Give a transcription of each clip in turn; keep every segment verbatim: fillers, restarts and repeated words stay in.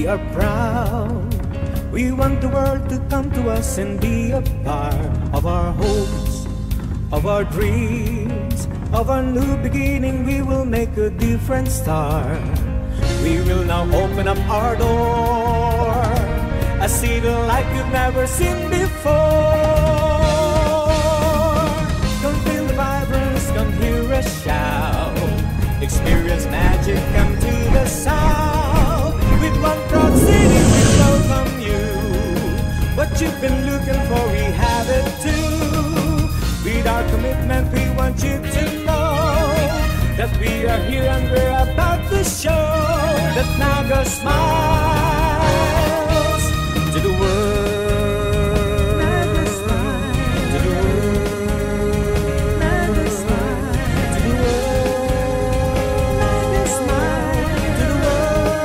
We are proud. We want the world to come to us and be a part of our hopes, of our dreams, of our new beginning. We will make a different start. We will now open up our door, a city like you've never seen before. Come feel the vibrance, come hear us shout. Experience magic, come to the south. With one proud city, we welcome you. What you've been looking for, we have it too. With our commitment, we want you to know that we are here and we're about to show that Naga smiles to the world. Naga smiles to the world. Naga smiles to the world. Naga smiles to the world.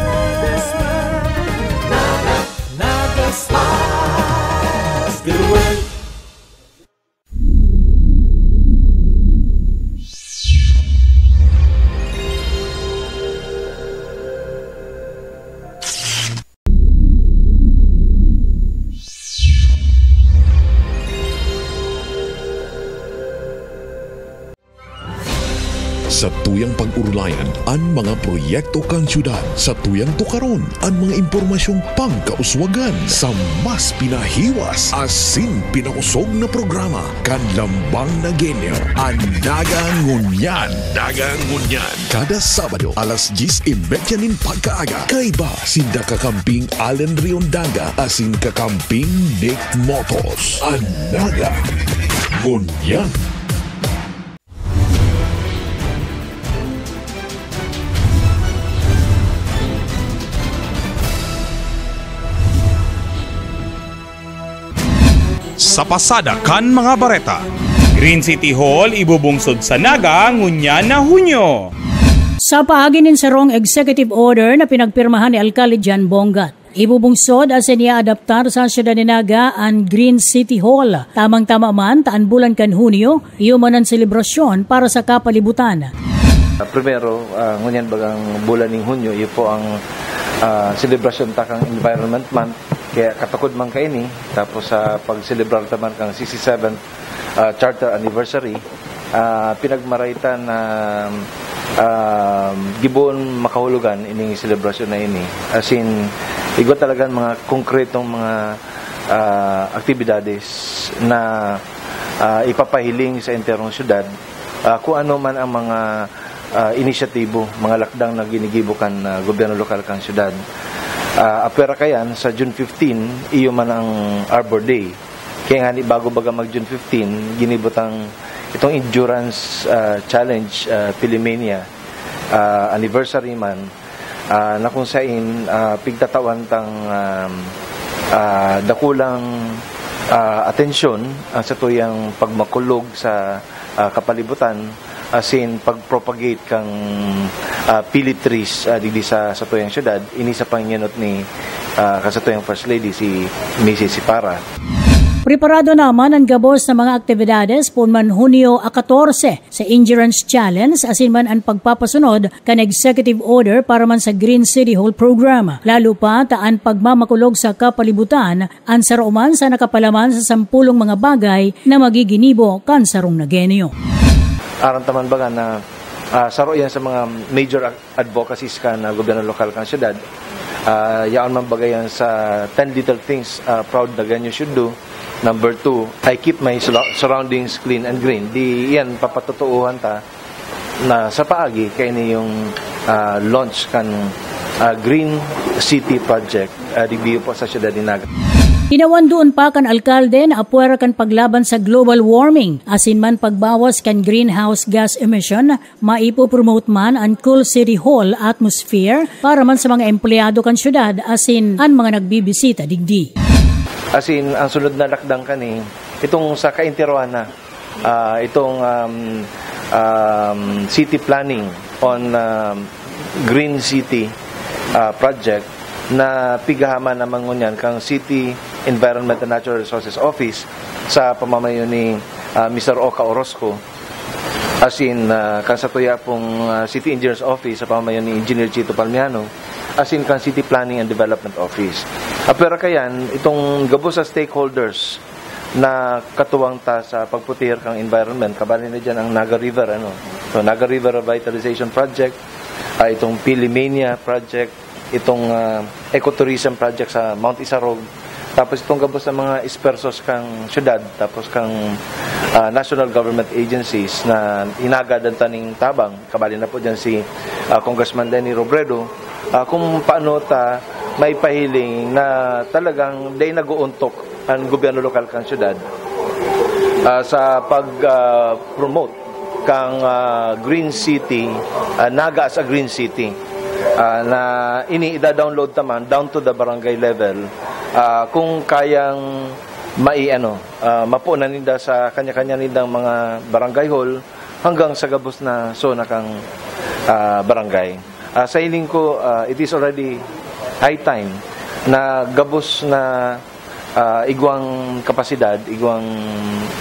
Naga smiles. Naga smiles to the world. Satuyang pag-orolayan an mga proyekto kan syudad. Satuyang tukaron an mga impormasyong pangkauswagan sa mas pinahiwas asin pinakosog na programa kan Lambang na Genyo, an Naga Ngunyan. Naga Ngunyan. Kada Sabado, alas dyes y media nin pagkaaga, kaiba sinda kakamping Allen Riondaga asin kakamping Nick Motos. An Naga Ngunyan. Sa pasada kan mga bareta, Green City Hall ibubungsod sa Naga ngunyan na Hunyo. Sa paagi nin sarong executive order na pinagpirmahan ni Alkalde John Bongat, ibubungsod asin iaadaptar sa siyudad ni Naga an Green City Hall. Tamang-tama man ta an bulan kan Hunyo, iyo man an selebrasyon para sa kapalibutan. Ah, primero, ah, ngunyan bagang bulan ning Hunyo, iyo po ang, ah, selebrasyon ta kan Environment Month. Kaya katukod man kaini, tapos sa pagselebrar ta man kan sixty-seventh, ah, Charter Anniversary, ah, pinagmaray ta na, ah, gibohon makahulogan ining selebrasyon na ini. As in, igwa talagang mga konkretong mga, ah, aktibidades na, ah, ipapahiling sa enterong syudad, ah, kung ano man ang mga, ah, inisyatibo, mga lakdang na ginigibo kan, ah, gobyerno lokal kan syudad. Ah, apwera kayan, sa June fifteen, iyo man ang Arbor Day. Kaya nga, ni bago baga mag June fifteen, ginibo tang itong Endurance, ah, Challenge, ah, Philomania, ah, anniversary man, ah, na kung sain, ah, pigtatawan tang, um, ah, dakulang, ah, atensyon, ah, sa tuyang pagmakulog sa, ah, kapalibutan, asin pag-propagate kan, ah, pili trees, ah, digdi sa, sa tuyang syudad. Ini sa pangingenot ni, ah, kan satuyang First Lady, si Misis Sipara. Preparado naman an gabos na mga aktibidades poon man Hunyo a katorse. Sa Endurance Challenge, asin man an pagpapasunod kan executive order para man sa Green City Hall Program. Lalo pa ta an pagmamakulog sa kapalibutan an saro man sa nakapalaman sa sampolong mga bagay na magiginibo kan sarong na genyo. Aram ta man baga na, ah, saro yan sa mga major ac-, advocacies kan, ah, gobyerno lokal kan syudad. Ah, yaon man baga yan sa ten little things, ah, proud Nagueño should do. Number two, I keep my sula-, surroundings clean and green. Di yan, papatotoohan ta na sa paagi kaini yung, ah, launch kan, ah, Green City Project, ah, digdi po sa siyudad ni Naga. Tinawan duon pa kan alkalde na apwera kan paglaban sa global warming, asin man pagbawas kan greenhouse gas emission, maipopromote man an Cool City Hall atmosphere para man sa mga empleyado kan syudad asin an mga nagbibisita digdi. Asin, ang sunod na lakdang kani, itong sa kainterohan na, ah, itong, um, um, city planning on, um, Green City, ah, project na pigahaman naman ngunyan kang City Environment and Natural Resources Office sa pamamayo ni, ah, Mister Oka Orozco. Asin, ah, kan satuya pong, ah, City Engineers Office sa pamamayo ni Engineer Chito Palmiano, Asin kan City Planning and Development Office. Apwera kayan, itong gabos sa stakeholders na katuwang ta sa pagproteher kan environment, kabali na dyan ang Naga River, ano. So, Naga River Revitalization Project, ah, itong Pilimania Project, itong, ah, ecotourism project sa Mount Isarog, tapos itong gabos sa mga espersos kang syudad, tapos kang, ah, national government agencies na inagadan ta ning tabang, kabali na po dyan si, ah, Congressman Leni Robredo, ah, kung paano ta maipahiling na talagang dai nag-uuntok ang gobyerno lokal kan syudad, ah, sa pag, ah, promote kang, ah, Green City, ah, Naga as a Green City, ah, na ini ida-download ta man down to the barangay level. Ah, kung kayang mai-, ano, ah, mapunan ninda sa kanya-kanya nindang mga barangay hall hanggang sa gabos na zona kang, ah, barangay. Ah, sa hiling ko, ah, it is already high time na gabos na, ah, igwang kapasidad, igwang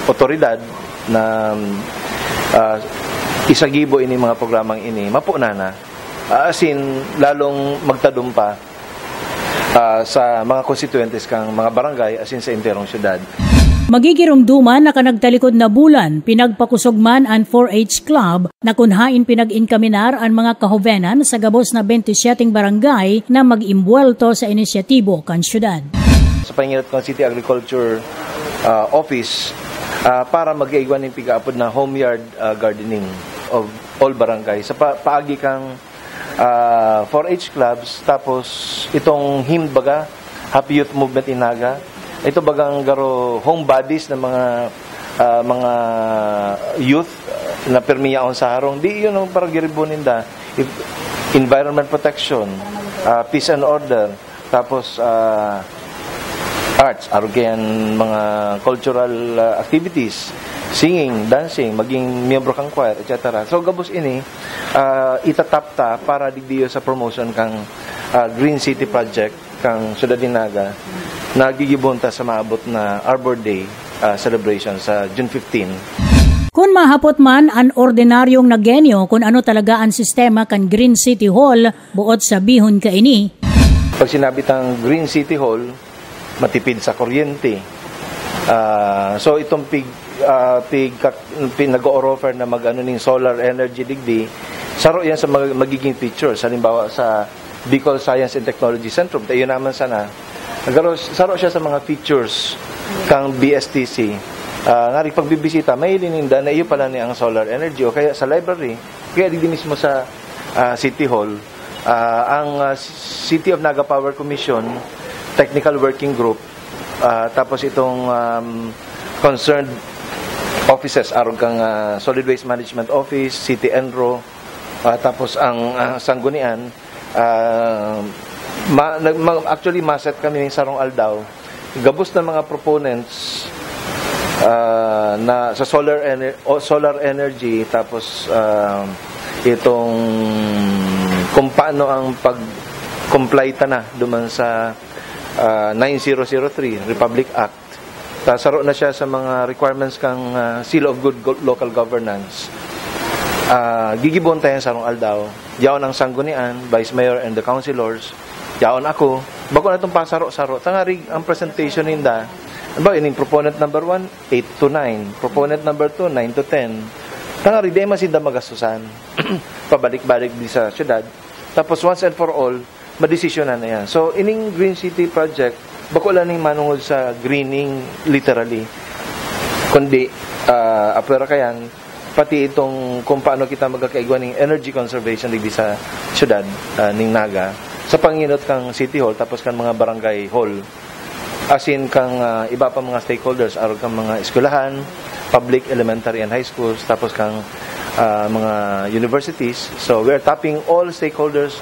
otoridad na, ah, isagibo ini mga programang ini, mapunan na. Ah, as in, lalong magtadom pa, ah, sa mga konstituyentes kang mga barangay, as in, sa enterong syudad. Magigiromdoman na kan nagtalikod na bulan, pinagpakusog man an four H Club na kun haen pinag-inkaminar an mga kahobenan sa gabos na twenty-seven barangay na mag-imbwelto sa inisyatibo kan syudad. Sa panginot kan City Agriculture, ah, Office, ah, para mag-igwa nin pigaapod na home yard, ah, gardening of all barangay. Sa pa-, paagi kang, ah, four H clubs, tapos itong HYMD baga, Happy Youth Movement in Naga. Ito bagang garo home bodies ng mga, ah, mga youth na pirmi yaon sa harong. Di yun ang parang giribo ninda. If, environment protection, ah, peace and order, tapos, ah, arts, arog kayan mga cultural, ah, activities, singing, dancing, maging miyembro kang choir, et cetera. So, gabos ini, ah, itatap ta para digdi sa promotion kang, ah, Green City Project kang Syudad nin Naga, na gigibon ta sa maabot na Arbor Day, ah, celebration sa June fifteen. Kun mahapot man an ordinaryong Nagueño kun ano talaga an sistema kan Green City Hall, boot sabihon kaini. Pag sinabi tang Green City Hall, matipid sa kuryente. Ah, so itong pig-, ah, pig-, pinag-o-offer na mag-ano ning solar energy digdi, saro yan sa mag-, magiging features. Halimbawa sa Bicol Science and Technology Centrum, tayo naman sana. Pero saro siya sa mga features kang B S T C. Ah, ngari pagbibisita, mahiling ninda na iyo pala ni ang solar energy o kaya sa library, kaya digdi mismo sa, ah, City Hall. Ah, ang, ah, City of Naga Power Commission Technical Working Group, ah, tapos itong, um, concerned offices, arog kang, ah, Solid Waste Management Office, City Enro, ah, tapos ang, ah, Sanggunian, ah, ma-, nag-, ma-, actually, maset kami ng sarong aldaw. Gabos na mga proponents, ah, na sa solar ener-, o solar energy, tapos, ah, itong kung paano ang pag-comply ta na duman sa, ah, nine zero zero three Republic Act. Ta, saro na siya sa mga requirements kang, ah, Seal of Good Go-, Local Governance. Ah, gigibon tayo sa sarong aldaw. Yaon ang sanggunian, vice mayor and the councilors. Yaon ako. Bako na itong pasaro-saro. Tangarig ang presentation ninda. Ano ba, ining proponent number one, eight to nine. Proponent number two, nine to ten. Tangarig, di man sinda magastusan. Pabalik-balik di sa syudad. Tapos once and for all, madesisyonan na yan. So, ining Green City Project, bako lang ning manungod sa greening, literally. Kundi, ah, apwera kayan, pati itong kung paano kita magkakaigwa ning energy conservation digdi sa syudad, ah, ning Naga, sa panginot kang City Hall, tapos kan mga barangay hall, asin kang, ah, iba pa mga stakeholders, arog kang mga eskwelahan, public, elementary, and high schools, tapos kang, ah, mga universities. So, we are tapping all stakeholders,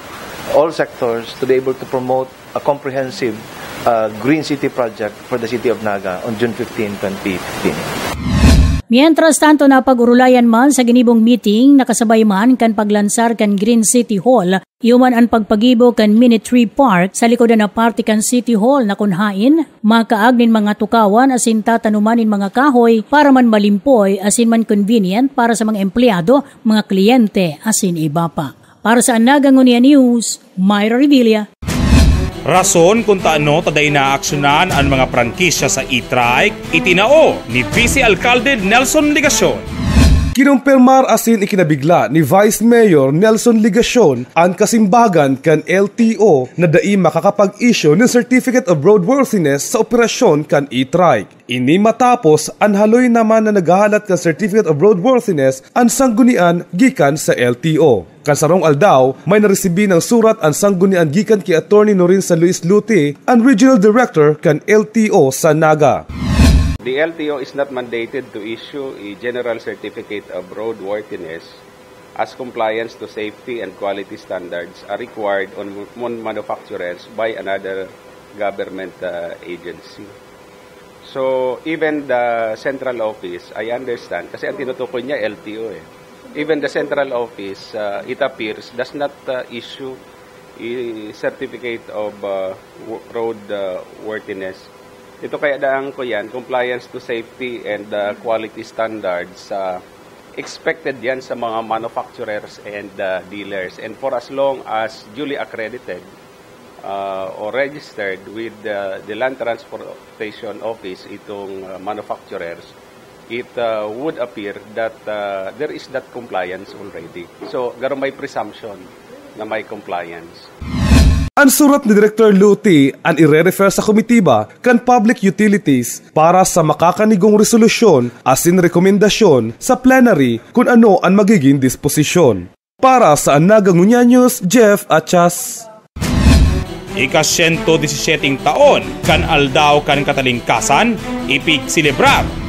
all sectors to be able to promote a comprehensive, ah, Green City Project for the City of Naga on June fifteen, twenty fifteen. Mientras tanto, napag-orolayan man sa ginibong meeting, nakasabay man kan paglansar kan Green City Hall, iyo man an pagpagibo kan mini tree park sa likodan na parte kan City Hall na kun hain makaag nin mga tukawan asin tatanuman nin mga kahoy para man malimpoy asin man convenient para sa mga empleyado, mga kliyente asin iba pa. Para sa Naga Ngunyan News, Myra Revilla. Rason kun ta ano ta dai naaksyonan an mga prangkisya sa e-trike, itinao ni Vice Alcalde Nelson Legacion. Kinumpirmar asin ikinabigla ni Vice Mayor Nelson Legacion an kasimbagan kan L T O na dai makakapag-issue nin Certificate of Roadworthiness sa operasyon kan e-trike. Ini matapos an haloy naman na naghahalat kan Certificate of Roadworthiness an sanggunian gikan sa L T O. Kan sarong aldaw, may naresibi nang surat an sanggunian gikan ki Attorney Norin San Luis Luti, an Regional Director kan L T O sa Naga. The L T O is not mandated to issue a general certificate of roadworthiness as compliance to safety and quality standards are required on, on manufacturers by another government uh, agency. So, even the central office, I understand, kasi ang tinutukoy niya L T O eh. Even the central office, uh, it appears, does not uh, issue a certificate of uh, wo- road uh, worthiness. Ito kaya daan ko yan, compliance to safety and uh, quality standards, uh, expected yan sa mga manufacturers and uh, dealers. And for as long as duly accredited, uh, or registered with uh, the Land Transportation Office itong uh, manufacturers, it uh, would appear that uh, there is that compliance already. So, garo may presumption na may compliance. An surat ni Director Luti an ire-refer sa komitiba kan Public Utilities para sa makakanigong resolusyon asin rekomendasyon sa plenary kun ano an magiging disposisyon. Para sa Naga Ngunyan News, Jeff Achas. Ika-siyento disisyeting taon kan Aldaw kan Katalingkasan, ipigselebrar.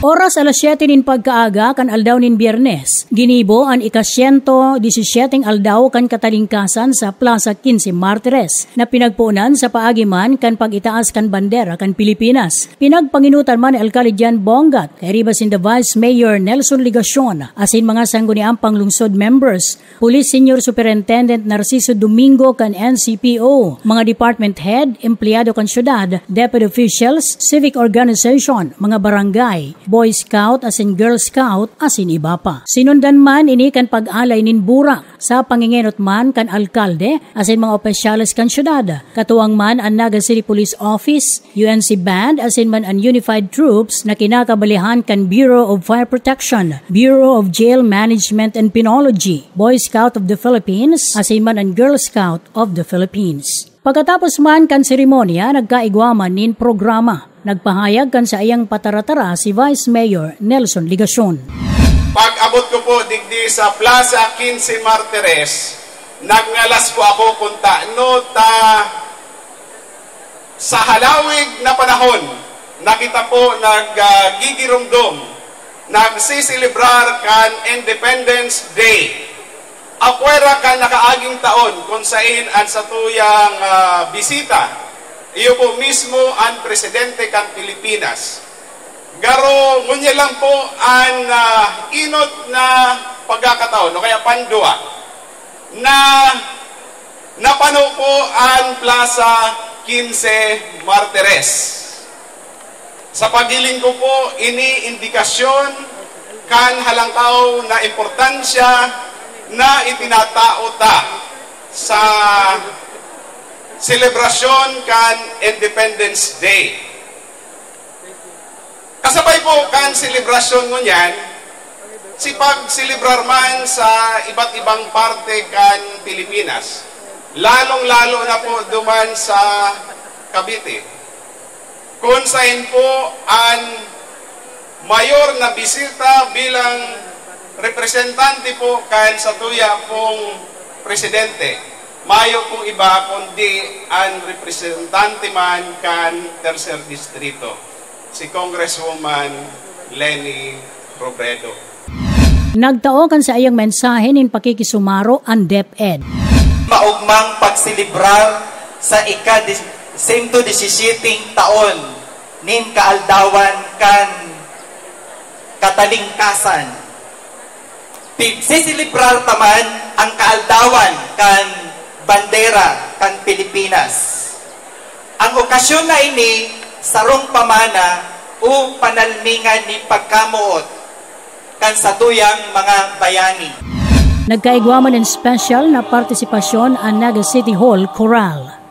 Oras alas siyete nin pagkaaga kan aldaw nin Biyernes, ginibo an ika-siyento disisyeting aldaw kan Katalingkasan sa Plaza Quince Martires, na pinagponan sa paagi man kan pag-itaas kan bandera kan Pilipinas. Pinagpanginutan man ni Alcalde John Bongat, kairiba sinda Vice Mayor Nelson Legacion, asin mga sangguniang panglungsod members, Police Senior Superintendent Narciso Domingo kan N C P O, mga department head, empleyado kan syudad, DepEd officials, civic organization, mga barangay, Boy Scout asin Girl Scout, asin iba pa. Sinundan man ini kan pag-alay nin burak sa pangengenot man kan alkalde asin mga opisyales kan syudad. Katuwang man an Naga City Police Office, U N C Band asin man an Unified Troops na kinakabalehan kan Bureau of Fire Protection, Bureau of Jail Management and Penology, Boy Scout of the Philippines asin man an Girl Scout of the Philippines. Pagkatapos man kan seremonya, nagkaigwa man nin programa. Nagpahayag kan saiyang pataratara si Vice Mayor Nelson Legacion. Pag-abot ko po digdi sa Plaza Quince Martires, nagngalas po ako kung tano ta sa halawig na panahon na kita po naggigiromdom, nagsiselebrar kan Independence Day. Apwera kan nakaaging taon kun saen an satuyang ah, bisita, iyo po mismo an presidente kan Pilipinas. Garo ngunyan lang po an ah, inot na pagkakataon o kaya pandua na napano po an Plaza Quince Martires. Sa paghiling ko po, ini indikasyon kan halangkaw na importansya na itinatao ta sa selebrasyon kan Independence Day. Kasabay po kan selebrasyon ngunyan, si pagselebrar man sa iba't ibang parte kan Pilipinas, lalong-lalo na po duman sa Cavite. Kun saen po an mayor na bisita bilang representante po kan satuya pong presidente. Mayo pong iba kundi an representante man kan Tercer Distrito, si Congresswoman Leni Robredo. Nagtao kan saiyang mensahe nin pakikisumaro an DepEd. Maogmang pagselebrar sa ika-sento disisiyete taon nin kaaldawan kan Katalingkasan. Pigseselebrar ta man ang kaaldawan kan bandera kan Pilipinas. Ang okasyon na ini sarong pamana o panalmingan nin pagkamoot kan satuyang mga bayani. Nagkaigwa man nin special na partisipasyon an Naga City Hall Chorale.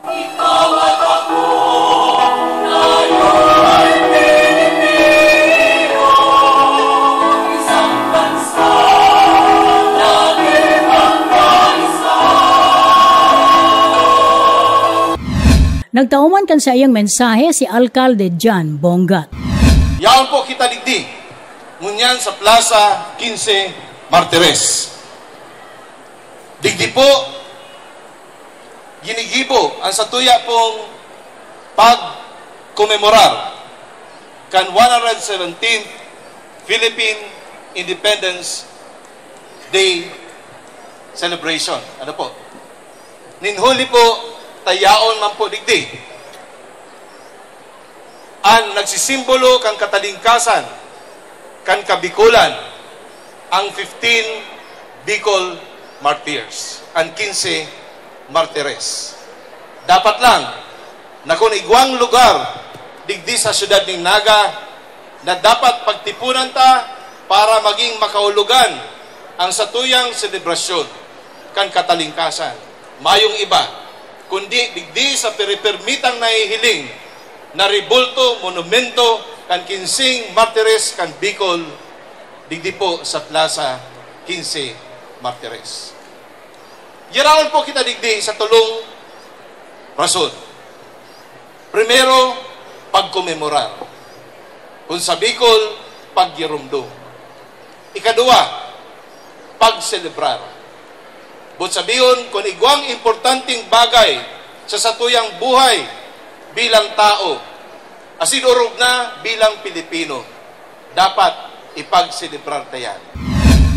Nagtao man kan saiyang mensahe si Alkalde John Bongat. Yaon po kita digdi, ngunyan sa Plaza Quince Martires. Digdi po, ginigibo ang satuya pong pagkomemorar kan one hundred seventeenth Philippine Independence Day Celebration. Ano po? Nin Huli po, ta yaon man po digdi an nagsisimbolo kan katalingkasan kan Kabikolan, ang fifteen Bicol Martyrs, an quince Martires. Dapat lang na kun igwang lugar digdi sa siyudad nin Naga na dapat pagtipunan ta para maging makaulogan ang satuyang selebrasyon kan katalingkasan, mayong iba kundi digdi sa piripermitang nahihiling na rebulto, monumento kan kinseng martires kan Bicol, digdi po sa Plaza Quince Martires. Yaraon po kita digdi sa tolong rason. Primero, pagkomemorar. Kung sa Bicol, pagyarumdom. Ikaduwa, pagselebrar. Boot sabihon, kun igwang importanteng bagay sa satuyang buhay bilang tao, asin orog na bilang Pilipino, dapat ipagselebrar ta yan.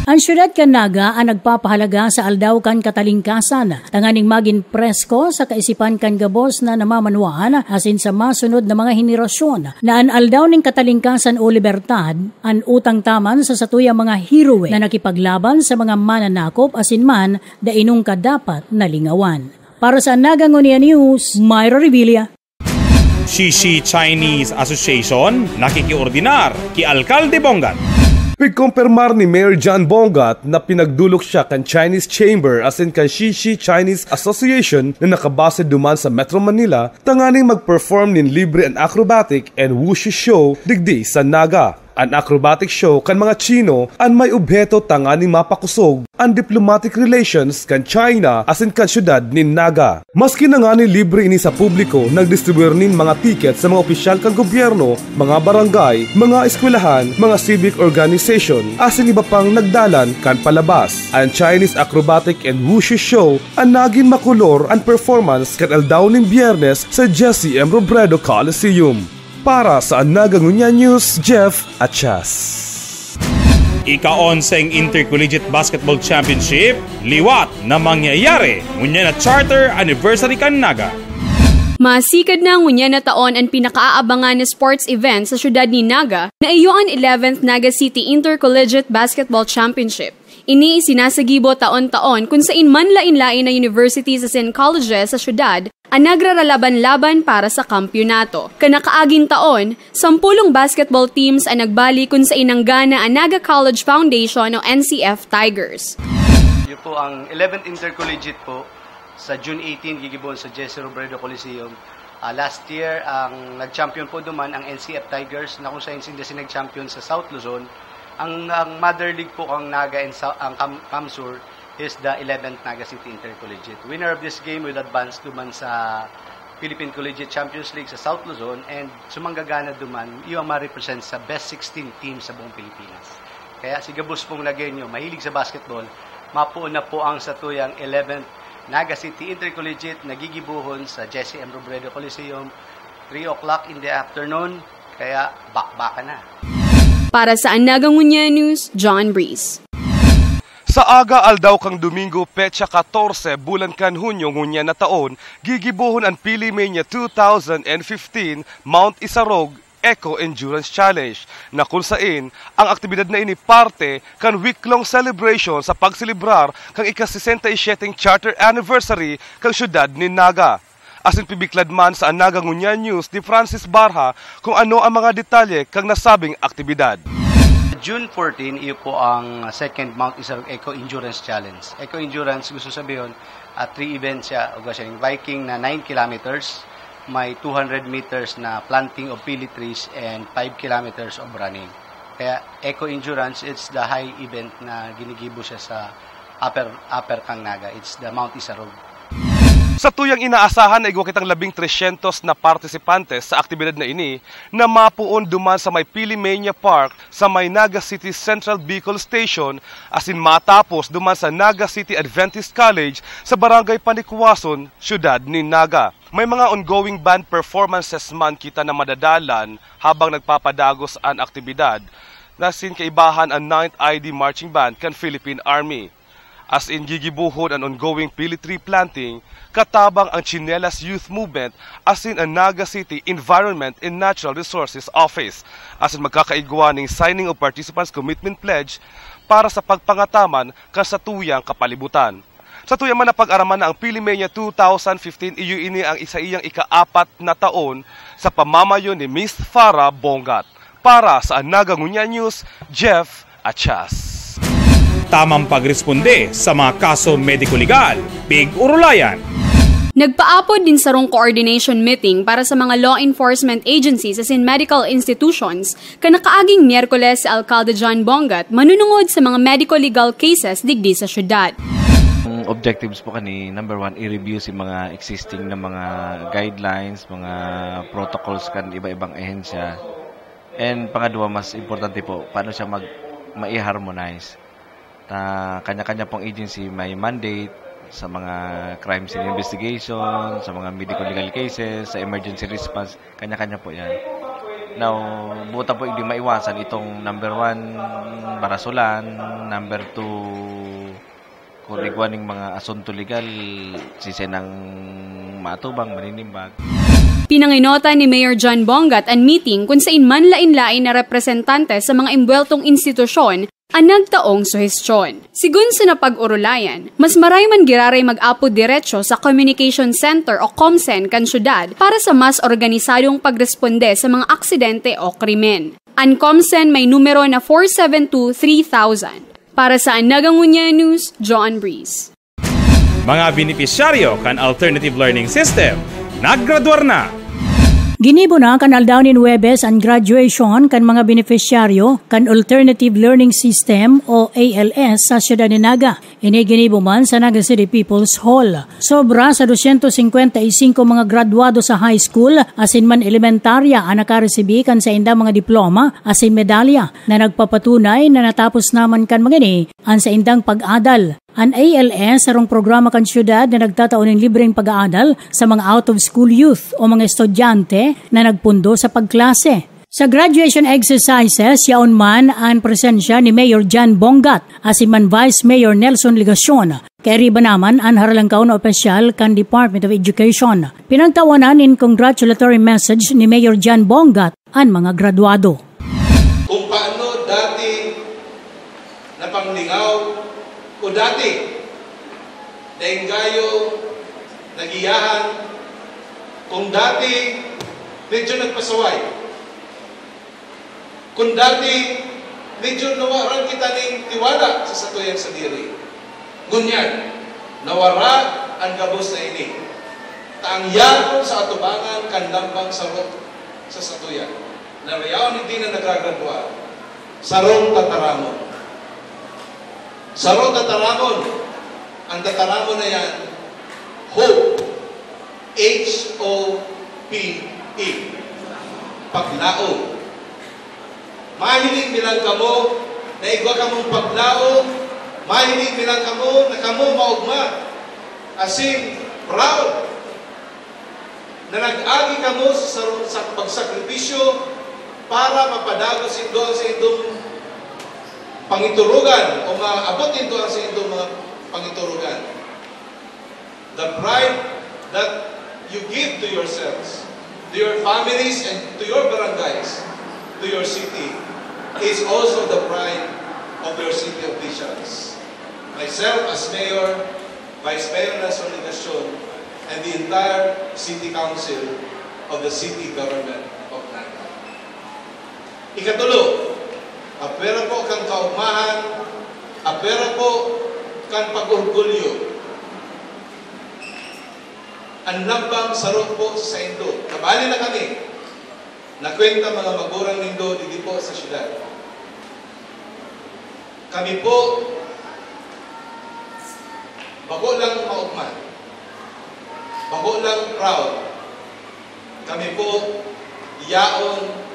An syudad kan Naga an nagpapahalaga sa Aldaw kan Katalingkasan, tanganing magin presko sa kaisipan kan gabos na namamanwaan asin sa masunod na mga henerasyon, na an Aldaw nin Katalingkasan o Libertad, an utang ta man sa satuyang mga heroe na nakipaglaban sa mga mananakop asin man dai nungka dapat nalingawan. Para sa Naga Ngunyan News, Myra Revilla. Shishi Chinese Association nakikiordinar ki Alkalde Bongat. Pigkompermar ni Mayor John Bongat na pinagdolok siya kan Chinese Chamber asin kan Shishi Chinese Association na nakabase duman sa Metro Manila tanganing mag-perform nin libre an acrobatic and wushu show digdi sa Naga. An acrobatic show kan mga Chino an may obheto tanganing mapakosog an diplomatic relations kan China asin kan syudad nin Naga. Maski na ngani libre ini sa publiko, nagdistribuir nin mga ticket sa mga opisyal kan gobyerno, mga barangay, mga eskwelahan, mga civic organization, asin iba pang nagdalan kan palabas. An Chinese acrobatic and wushu show an nagin makolor an performance kan aldaw nin Biyernes sa Jesse M. Robredo Coliseum. Para sa Naga Ngunyan News, Jeff Achas. Ika-onseng Intercollegiate Basketball Championship, liwat na mangyayari ngunyan na Charter Anniversary kan Naga. Masikad na ngunyan na taon an pinakaabangan na sports event sa siyudad nin Naga, na iyo an eleventh Naga City Intercollegiate Basketball Championship. Ini isinasagibo taon-taon kun sain manlaen-laen na universities asin colleges sa siyudad an nagraralaban-laban para sa kampyonato. Kan nakaaging taon, sampolong basketball teams an nagbali kun sain nanggana an Naga College Foundation o N C F Tigers. Yun po ang eleventh Intercollegiate po sa June eighteen, gigibohon sa Jesse Robredo Coliseum. Ah, last year, ang nag-champion po duman ang N C F Tigers na kung saan sinda si nag-champion sa South Luzon. Ang, ang mother league po ang Naga and Sa-, ang Cam-, CamSur is the eleventh Naga City Intercollegiate. Winner of this game will advance duman sa Philippine Collegiate Champions League sa South Luzon, and sumanggagana duman, iyo ang ma-represent sa best sixteen team sa buong Pilipinas. Kaya si Gabus pong Lagueño, mahilig sa basketball, mapuon na po ang satuyang eleventh Naga City Intercollegiate na gigibohon sa Jesse M. Robredo Coliseum, three o'clock in the afternoon, kaya bakbakan na. Para sa Naga Ngunyan News, John Breeze. Sa aga aldaw kan Domingo, petsa katorse, bulan kan Hunyo ngunyan na taon, gigibohon an Pili Mania two thousand and fifteen Mount Isarog Eco Endurance Challenge, na kun sain ang aktibidad na ini parte kan week-long celebration sa pagselebrar kan ika-sesenta y siyete Charter Anniversary kan siyudad nin Naga. Asin pibiklad man sa Naga Ngunyan News ni Francis Barha kung ano ang mga detalye kan nasabing aktibidad. June fourteen, iyo po ang second Mount Isarog Eco Endurance Challenge. Eco Endurance, gusto sabihin, ah, three events siya. Ugwa siya yung biking na nine kilometers, may two hundred meters na planting of pili trees, and five kilometers of running. Kaya Eco Endurance, it's the high event na ginigibo siya sa Upper, Upper Cang Naga. It's the Mount Isarog. Sa tuyang inaasahan na igwa kitang labing tresyentos na partisipantes sa aktibidad na ini na mapoon duman sa may Pilimania Park sa may Naga City Central Bicol Station asin matapos duman sa Naga City Adventist College sa Barangay Panicuason, Siyudad nin Naga. May mga ongoing band performances man kita na madadalan habang nagpapadagos an aktibidad, na asin kaibahan an Ninth I D Marching Band kan Philippine Army. Asin gigibohon an ongoing pili tree planting, katabang ang Chinelas Youth Movement asin an Naga City Environment and Natural Resources Office. Asin magkakaigwa ning signing of Participants Commitment Pledge para sa pagpangataman kan satuyang kapalibutan. Sa tuya man na pag-araman na ang Pilimania two thousand fifteen, iyo ini ang saiyang ikaapat na taon sa pamamayo ni Miss Farah Bongat. Para sa Naga Ngunyan News, Jeff Achas. Tamang pagresponde sa mga kaso mediko-legal, Pig-urulayan. Nagpaapod nin sarong coordination meeting para sa mga law enforcement agencies asin medical institutions kan nakaaging Miyerkules si Alcalde John Bongat manunungod sa mga medico-legal cases digdi sa syudad. Ang objectives po kani, number one, i-review si mga existing na mga guidelines, mga protocols kan iba-ibang ahensya. And pangadwa, mas importante po, paano siya mag, mai-harmonize. Ta, kanya-kanya pong agency may mandate sa mga crime scene investigation, sa mga medical legal cases, sa emergency response, kanya-kanya po yan. Now, buta po hindi maiwasan itong number one, barasulan, number two, kung igwa ning mga asunto legal, sisay nang matubang, maninimbag. Pinanginotan ni Mayor John Bongat an meeting kun sain manlain-lain na representante sa mga imbweltong institusyon an nagtaong suhestyon. Sigun sa napag-orolayan, mas maray man giraray mag-apod diretso sa Communication Center o COMCEN kan syudad para sa mas organisadong pagresponde sa mga aksidente o krimen. An COMCEN may numero na four seven two three thousand. Para sa Naga Ngunyan News, John Breeze. Mga benepisyaryo kan Alternative Learning System, naggraduar na! Ginibo na kan aldaw nin Huwebes an graduation kan mga benepisyaryo kan Alternative Learning System o A L S sa siyudad nin Naga. Ini ginibo man sa Naga City People's Hall. Sobra sa dosyentos singkwenta y singko mga gradwado sa high school asin man elementarya an nakaresibi kan saindang mga diploma asin medalya na nagpapatunay na natapos naman kan mga ini an saindang pag-adal. An A L S sarong programa kan siyudad na nagtatao nin libreng pag-aadal sa mga out-of-school youth o mga estudyante na nagpundo sa pagklase. Sa graduation exercises, yaon man an presensya ni Mayor John Bongat asin man Vice Mayor Nelson Legacion. Kairiba naman an haralangkaw na opisyal kan Department of Education. Pinagtawanan nin congratulatory message ni Mayor John Bongat an mga gradwado. Kung paano dati napanglingaw o dati nainggayo, nagiyahan, kung dati medyo nagpasaway, kung dati medyo nawaran kita ning tiwala sa satuyang sadiri. Ngunyan, nawara an gabos na ini. Ta ang yaon sa atubangan kan lambang sarong sa satuya. Narayaon ni Dina nagragradwa, sarong tataramon. Sarong tataramon. Ang tataramon na yan, hope. H O P E. Paglaom. Mahiling mi lang kamo na igwa kamong paglaom. Mahiling mi lang kamo na kamo maogma. Asin, proud. Na nag-agi kamo sa, sa pagsakripisyo para mapadagos indo ang saindong pangiturugan o maabot indo ang saindong mga pangiturugan. The pride that you give to yourselves, to your families, and to your barangays, to your city, is also the pride of your city officials. Myself as mayor, Vice Mayor Nelson Legacion, and the entire City Council of the City Government of Naga. Ikatulo, a Apwera po kan kaugmahan, apwera po kan pag-orgulyo. An lambang saro po sa saindo. Kabali na kami. Nakwenta mga magurang nindo digdi po sa syudad. Kami po, bako lang maugma, bako lang proud. Kami po, yaon,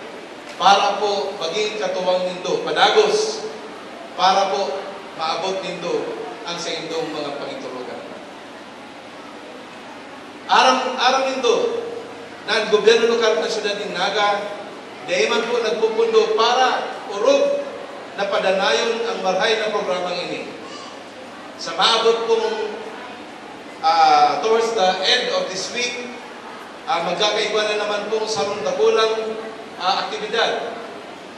para po magin katuwang nindo, padagos, para po maabot nindo ang saindong mga pangiturugan. Aram, aram nindo na an gobyerno lokal kan syudad nin Naga, dai man po nagpupundo para orog na padanayon ang marahay na programang ini. Sa maabot pong, ah, towards the end of this week, ah, magkakaigwa na naman pong sarong dakulang, ah, aktibidad.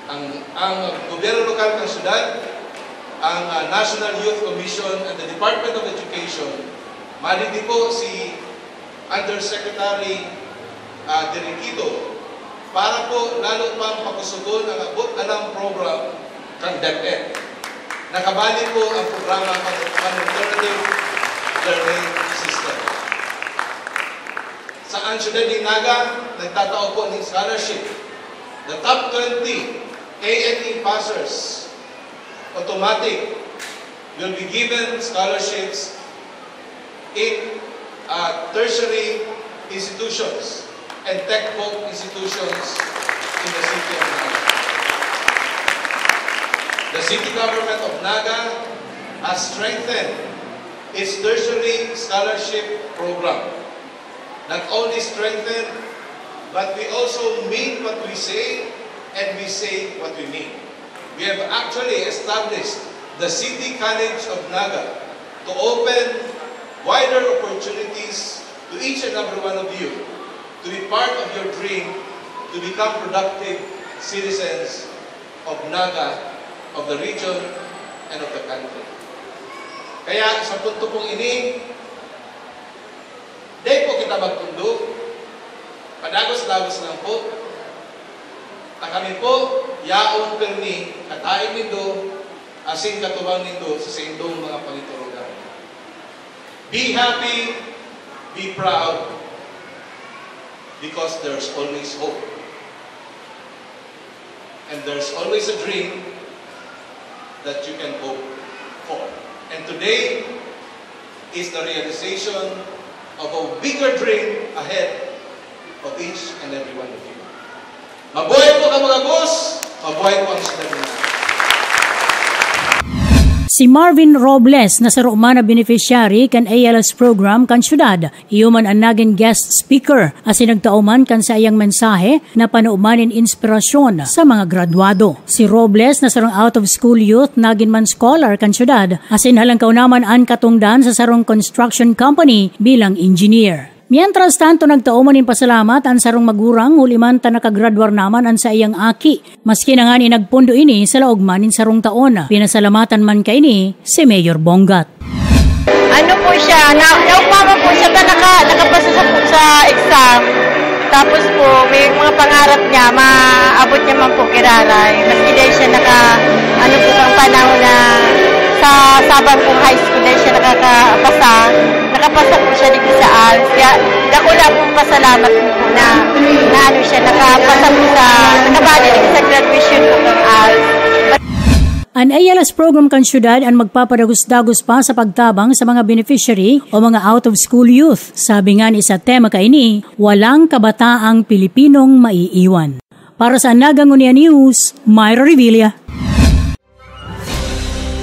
Ang, ang gobyerno lokal kan syudad, ang, ah, National Youth Commission and the Department of Education, madigdi po si Undersecretary, ah, Dirikito, para po lalo pang pakusugon ang Abot Alam program kan DepEd. Nakabali po ang programa kan Alternative Learning System. Sa an syudad nin Naga, nagtatao po nin scholarship. The top twenty A N E passers, automatic, will be given scholarships in, uh, tertiary institutions and tech folk institutions in the city of Naga. The city government of Naga has strengthened its tertiary scholarship program. Not only strengthened, but we also mean what we say and we say what we mean. We have actually established the City College of Naga to open wider opportunities to each and every one of you to be part of your dream to become productive citizens of Naga, of the region, and of the country. Kaya sa punto pong ini, dai po kita magpundo, padagos-dagos lang po. Ta kami po, yaon pirmi, kataig nindo, asin katuwang nindo sa saindong mga pangiturugan. Be happy, be proud, because there's always hope. And there's always a dream that you can hope for. And today is the realization of a bigger dream ahead of each and every one of you. Mabuhay po, mga boss! Mabuhay po ang syudad na. Si Marvin Robles na saro man na beneficiary kan A L S program kan syudad, iyo man an nagin guest speaker, asin nagtao man kan saiyang mensahe na pano man nin inspirasyon sa mga gradwado. Si Robles na sarong out-of-school youth nagin man scholar kan syudad, asin halangkaw naman an katongdan sa sarong construction company bilang engineer. Mientras tanto, nagtao man nin pasalamat an sarong magurang huli man ta nakagradwar naman an saiyang aki, maski na ngani nagpondo ini sa laog man nin sarong taon. Pinasalamatan man kaini si Mayor Bongat. Ano po siya, na, naugma po siya ta naka, nakapasa sa, sa exam. Tapos po, may mga pangarap niya, maabot niya man po giraray. Maski dahil siya naka, ano po, ang panahon na sa Sabang pong high school, dahil siya nakakapasa, nakapasa po siya dito sa als. Kaya, dakula pong pasalamat po na, na ano siya, nakapasa po sa, nakabali dito sa graduation po ng als. An A L S program kan syudad an magpapadagos-dagos pa sa pagtabang sa mga beneficiary o mga out-of-school youth. Sabi ngani sa tema kaini, "Walang kabataang Pilipinong maiiwan." Para sa Naga Ngunyan News, Myra Revilla.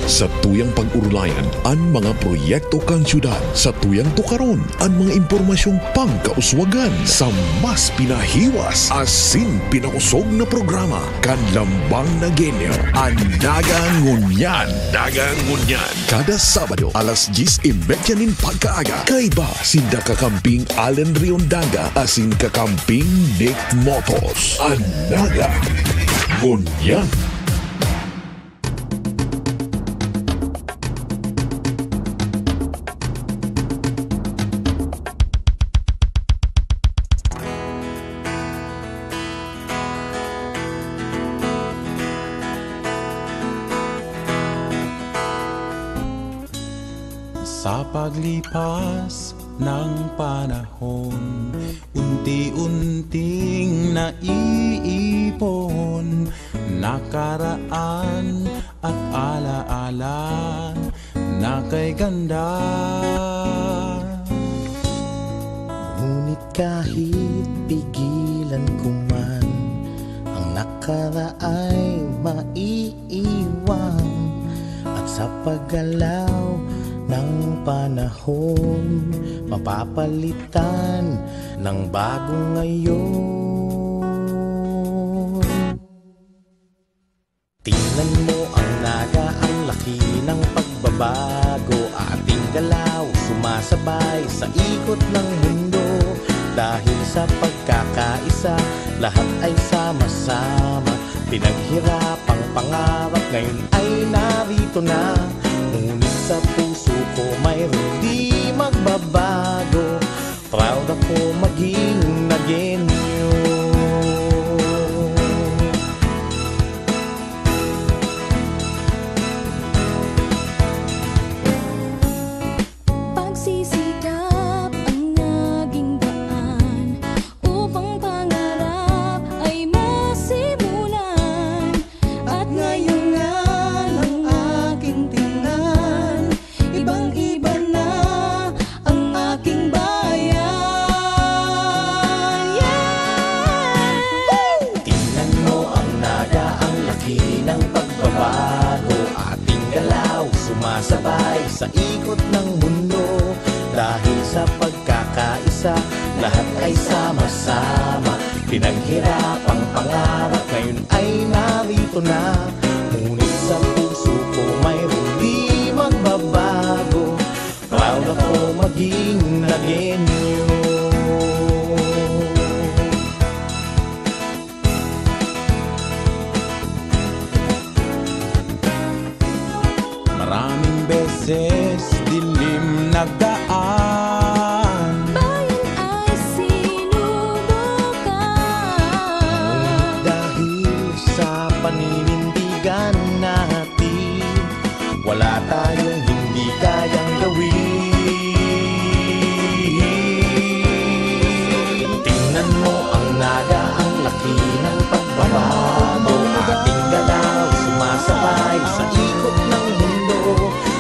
Sa tuyang pag-orulayan an mga proyekto kan syudad, sa tuyang tukaron an mga impormasyong pangkauswagan sa mas pinahiwas asin pinakusog na programa kan Lambang Nagenyo, an Naga Ngunyan. Naga Ngunyan. Kada Sabado, alas dyes y media nin pagkaaga, kaiba sinda kakamping Allen Riondaga asin kakamping Nick Motos. An Naga Ngunyan. Sa paglipas ng panahon, unti-unting naiipon, nakaraan at alaala na kay ganda. Ngunit kahit pigilan ko man, ang nakaraay maiiwan, at sa paggalaw ng panahon, mapapalitan ng bagong ngayon. Tingnan mo ang naga, ang laki ng pagbabago. Ating galaw sumasabay sa ikot ng mundo. Dahil sa pagkakaisa, lahat ay sama-sama. Pinaghirapang pangarap ngayon ay narito na. Ngunit sa puso ko mayroong di magbabago. Proud ako maging Nagueño. Pagsisikap ang naging daan upang pangarap ay masimulan. At ngayon nga ang aking tingnan, ibang-iba na ang aking bayan. Yeah! Tingnan mo ang naga, ang laki ng pagbabago. Ating galaw sumasabay sa ikot ng mundo. Dahil sa pagkakaisa, lahat ay sama-sama. Pinaghirapang pangarap ngayon ay narito na. Ngunit sa puso ko mayroong di magbabago. Proud ako maging Nagueño. Maraming beses dilim nagdaan. Bayan ay sinubukan. Ngunit dahil sa paninindigan natin, wala tayong hindi kayang gawin. Tingnan mo ang naga, ang laki ng pagbabago. Ating galaw sumasabay sa ikot ng mundo.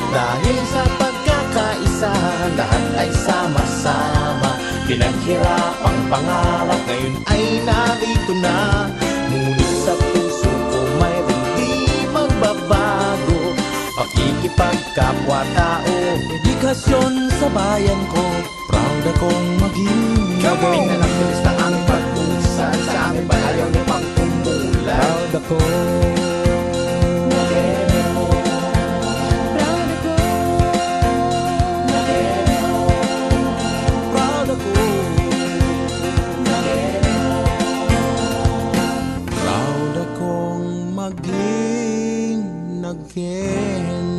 Dahil sa pagkakaisa, lahat ay sama-sama. Pinaghirapang pangarap ngayon ay narito na. Ngunit sa puso ko mayroong di magbabago. Pakikipagkapwa-tao, dedikasyon sa bayan ko. Proud akong maging Nagueño. Tingnan ang turista ang pag-uusal sa aming bayan, ayaw niyo pang umuulan. Proud ako. Proud ako. Proud ako. Proud akong maging Nagueño.